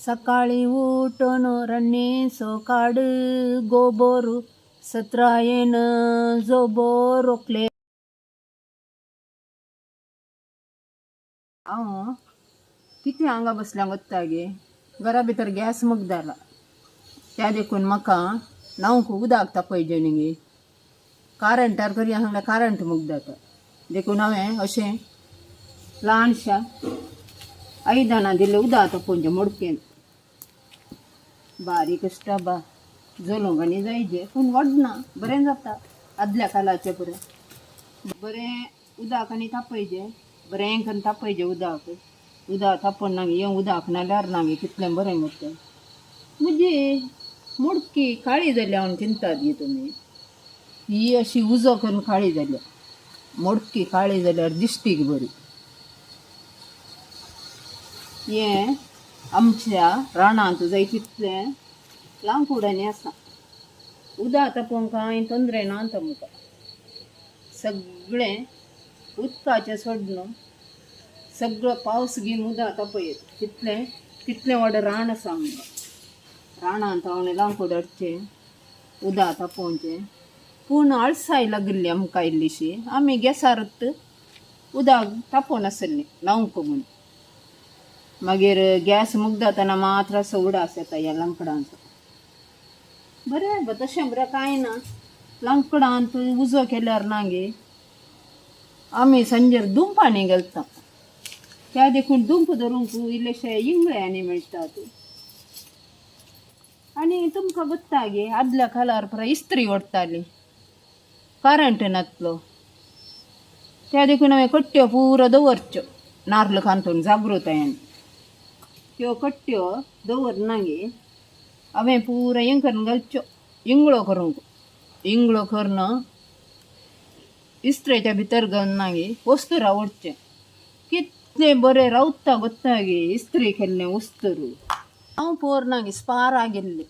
सकाळीं उठून रण्णेचो काड गोबोर सत्रायेन जोबो रोखले. हांव कितें हांगा बसल्या गोत्ता गे, घरा भितर गॅस मुग जाला, त्या देखून म्हाका न्हावंक उदक तापयजें न्ही गे. कारंटार करया सांगल्यार कारंट मुग जाता, देखून हांवें अशें ल्हानशा आयदनां दिलें उदक तापोवचें मडकेन. बारीक आसता बा, जलोंक आनी जायजे पूण व्हडना, बरें जाता. आदल्या कालाचें बरें बरें उदक आनी तापयजें, बरें करून तापयजें उदक. उदक तापोवन ना हें उदक नाल्यार ना गे कितलें बरें गो तें. म्हजी मडकी काळी जाल्या म्हूण चिंतात गे तुमी, ही अशी उजो करून काळी जाल्या. मडकी काळी जाल्यार दिश्टीक बरी. हें आमच्या रानांत जाय तितलें लांकूड आनी आसा. उदक तापोवंक कांय तोंदरे ना आमकां, सगळें उदकाचें सोडून सगळो पावस घेवन उदक तापयत. तितलें तितलें व्हड रान आसा आमकां. रानांत हांव लांकूड हाडचें, उदक तापोवचें. पूण आळसाय लागिल्ली आमकां इल्लीशी, आमी गॅसारत उदक तापोवन आसली न्हावंक म्हूण. मागीर गॅस मुगदातना मात्र असो उडास येता ह्या लांकडांचो. बरें तशें बरें कांय ना. लांकडांत उजो केल्यार ना गे आमी सांजेर दुंपांनी घालता, त्या देखून दुंप धरूंक इल्लेशे इंगळे आनी मेळटात. आनी तुमकां गोत्ता गे, आदल्या काळार पुरा इस्त्री ओडटाली, करंट नासलो, त्या देखून हांवें कट्ट्यो पुरो दवरच्यो नार्ल कांतून जागृतायेन. त्यो कट्ट्यो दवरना गे हांवें पुरो हें करून घालच्यो, इंगळो करूंक. इंगळो करून इस्त्रेच्या भितर घालून ना गे वस्तूर आवडचें, कितलें बरें रावता गोत्ता गे इस्त्री केल्लें वस्तूर. हांव पोर ना गे स्पारा गेल्लें,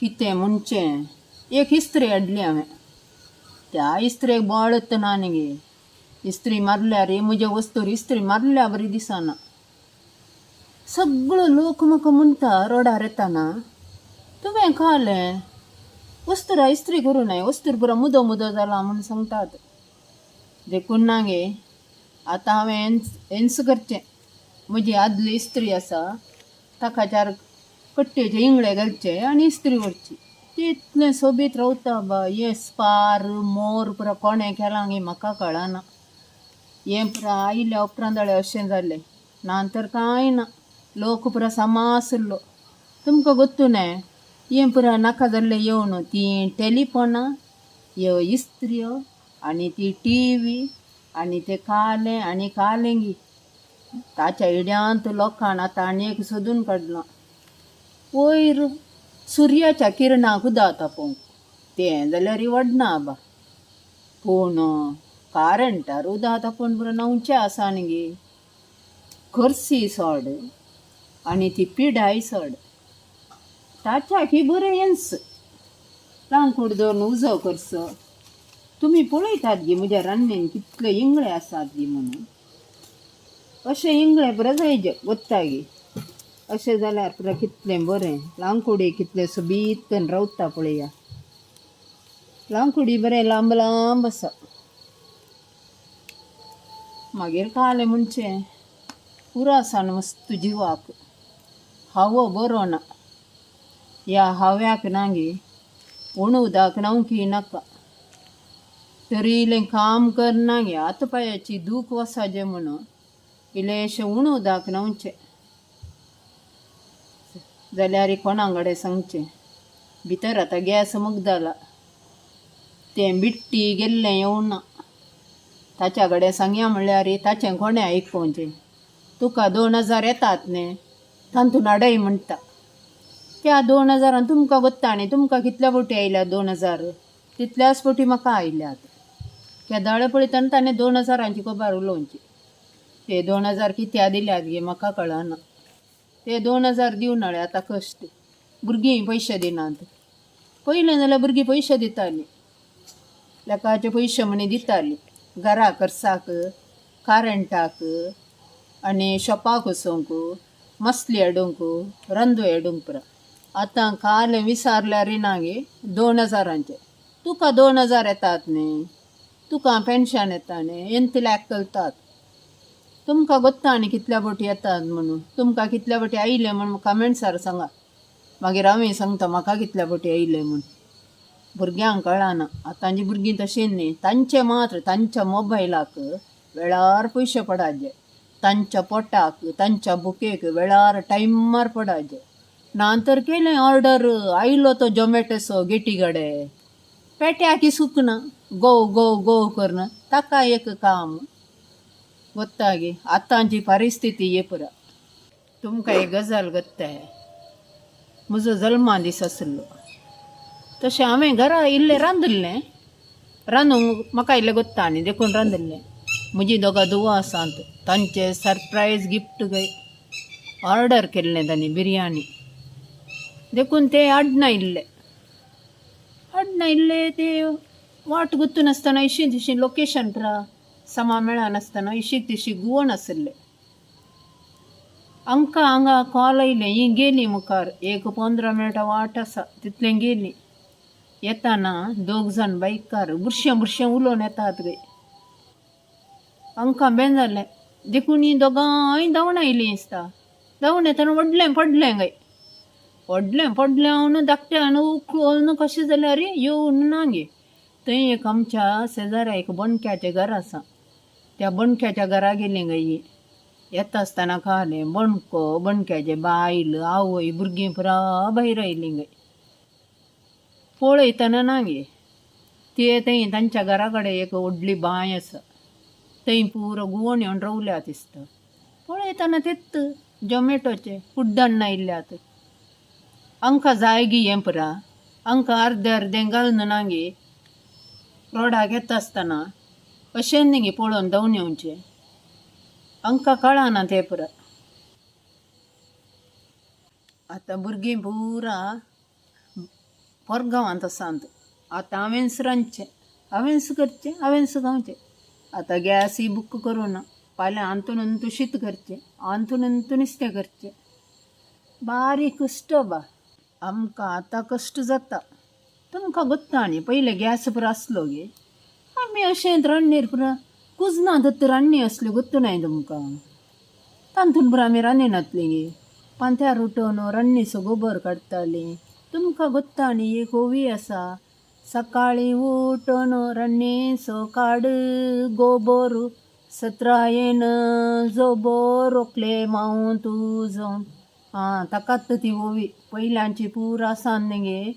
कितें म्हणचें, एक इस्त्री हाडली हांवें. त्या इस्त्रेक बळत ना न्ही गे, इस्त्री मारल्यार म्हजे वस्तूर इस्त्री मारल्या बरी दिसना. सगळो लोक म्हाका म्हणटा रोडार येताना, तुवें खालें वस्तूरा इस्त्री करूं नये, वस्तूर पुरो मुदो मुदो जाला म्हूण सांगतात. देखून ना गे आतां हांवें हेंच करचें, म्हजी आदली इस्त्री आसा ताका चार कट्ट्योचे इंगळे घालचे आनी इस्त्री व्हरची. तितलें सोबीत रावता बा. हें स्पार मोर पुरो कोणें केलां गे म्हाका कळना. हें पुरो आयल्या उपरांत अशें जालें, ना तर कांय ना. लोक पुरो सामा आसलो. तुमकां गोत्तू न्हय हें पुरो नाका जाल्लें येवन तीं टेलिफोनां, ह्यो इस्त्र्यो आनी ती टी व्ही आनी तें कालें आनी कालें गी. ताच्या इड्यांत लोकान आतां आनी एक सोदून काडलां, वयर सुर्याच्या किरणाक उदक तापोवंक. तें जाल्यार व्हडना आबा, पूण कारंटार उदक तापोवन पुरो न्हावचें आसा न्ही गे. खर्सी सोड आनी ती पिडाय सोड, ताच्याकी बरें हेंच लांकूड दवरून उजो करचो. तुमी पळयतात गे म्हज्या रान्नेन कितले इंगळे आसात गे म्हणून. अशें इंगळे बरें जायजे गोत्ता गे, अशें जाल्यार पुरो कितलें बरें. लांकुडी कितलें सोबीत करून रावता पळया, लांकुडी बरें लांब लांब आसा. मागीर कालें म्हणचें पुरासान मस्त जिवाक हावो बरो ना. ह्या हाव्याक ना गे उण उदक न्हावंकी नाका, तरी इल्लें काम करना गे हात पांयाची दूख वसाजे म्हणून इल्लेंशें उण उदक न्हावचें. जाल्यार कोणा कडेन सांगचें, भितर आतां गॅस मुगदला, तें बिट्टी गेल्लें येवना. ताच्या कडेन सांगया म्हणल्यार ताचें कोणें आयकोवचें, तुका 2000 येतात न्ही तातूंत हाडय म्हणटा. त्या 2000 तुमकां गोत्ता न्ही, तुमकां कितल्या फावटी आयल्या 2000, तितल्याच फावटी म्हाका आयल्यात. केदाळे पळयतना ताणें 2000ची खबर उलोवची. ते 2000 कित्याक दिल्यात गे म्हाका कळना. ते 2000 दिवन हाडले आतां कश्ट, भुरगीं पयशे दिनात. पयलें जाल्यार भुरगीं पयशे दितालीं, लेकाचे पयशे म्हणी दितालीं, घरा खर्चाक, कारंटाक आनी शॉपाक वचोंक. मसली हाडूंक रंदू हाडूंक पुरा. आतां कालें विसारल्यार ना गे 2000ांचे. तुका 2000 येतात न्ही, तुका पेन्शन येता न्ही, एंतले चलतात. तुमकां गोत्ता आनी कितल्या बोटी येतात म्हणून, तुमकां कितल्या बोटी आयले म्हूण कमेंट्सार सांगा. मागीर हांवें सांगता म्हाका कितल्या बोटी आयले म्हूण. भुरग्यांक कळना आतांची भुरगीं तशीं न्ही, तांचे मात्र तांच्या मोबायलाक वेळार पयशे पडाचे, तांच्या पोटाक तांच्या बुकेक वेळार टायमार पडाचे. ना तर केलें ऑर्डर आयलो तो झोमॅटोचो गेटी कडेन, पेट्याकी सुकना गो गो गो करून ताका एक काम गोत्ता गे. आतांची परिस्थिती ये पुरा. तुमकां एक गजाल गोत्ताय, म्हजो जल्मा दीस आसलो तशें हांवें घरा इल्लें रांदिल्लें, रांदूंक म्हाका इल्लें गोत्ता आनी देखून रांदिल्लें. म्हजी दोगां धुवां आसात, तांचे सरप्रायज गिफ्ट गय ऑर्डर केल्लें तांणी बिरयानी, देखून ते हाडना इल्ले हाडना इल्ले. ते वाट गुत्तू नासतना इशी तिशी लोकेशन पुरा समा मेळनासतना इशीक तिशी गुवण आशिल्ले. आमकां हांगा कॉल आयलें, ही गेली मुखार एक 15 मिनटां वाट आसा तितलें गेली. येताना दोग जाण बायकार बुरशें बुरशें उलोवन येतात गे. आमकां बेन जालें, देखून ही दोगांय धांवण आयलीं दिसता. धांवण येतना व्हडलें पडलें गे, व्हडलें पडलें हांव धाकट्यान उखलून कशें जाल्यार येवन ना गे. थंय एक आमच्या शेजाऱ्या एक बोणक्याचें घर आसा, त्या बोणक्याच्या घरा गेलीं गे ही. येता आसतना कळ्ळें बोणको बोणक्याचे बायल आवय भुरगीं पुरा भायर आयलीं गे. पळयतना ना गे ते थंय तांच्या घरा कडेन एक व्हडली बांय आसा, थंय पुरो गुवण येवन रावल्यात दिसता. पळयतना तेच झोमॅटोचे कुड्डण आयल्यात. आमकां जाय गी हें पुरा, आमकां अर्दें अर्दें घालून ना गे रोडाक येता आसतना अशें न्ही गे पळोवन धांवन येवचें, आमकां कळना तें पुरा. आतां भुरगीं पुरा परगांवांत आसात, आतां हांवेंच रांदचें, हांवेंच करचें, हांवेंच खावचें. आतां गॅसूय बूक करूं ना, फाल्यां आंतून अंतू शीत करचें, आंतून अंतू नुस्तें करचें. बारीक कश्ट बा आमकां आतां कश्ट जाता. तुमकां गोत्ता न्ही पयलें गॅस पुरो आसलो गे, आमी अशें रान्नीर पुरा कुजना दत्त रान्नी आसल्यो गोत्तू नाय तुमकां, तातूंत पुरो आमी रांदिनातलीं गे. पांथ्यार उठोवन रान्नीचो गोबर काडटालीं. तुमकां गोत्ता न्ही एक ओवी आसा, सकाळीं उठोन रान्नीचो काड गोबर, सत्रायेन जोबोर रोखले माव तुजो. आं ताकाच ती ओवी पयल्यांची पुरा आसा न्ही गे,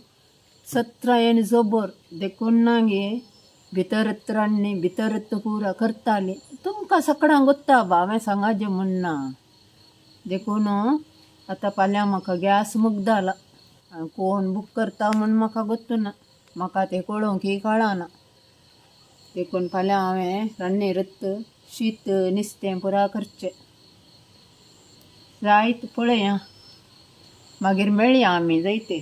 सत्रायेन जोबोर देखून ना गे भितरत रान्नी भितरत पुरा करताली. तुमकां सगळ्यांक गोत्ता बा, हांवें सांगाचें म्हूण ना. देखून आतां फाल्यां म्हाका गॅस मुगदाला, कोण बूक करता म्हूण म्हाका गोत्तू ना, म्हाका तें कळोवंकय कळना. देखून फाल्यां हांवें रान्नीरत शीत नुस्तें पुरा करचें. जायत पळया, मागीर मेळया आमी जायते.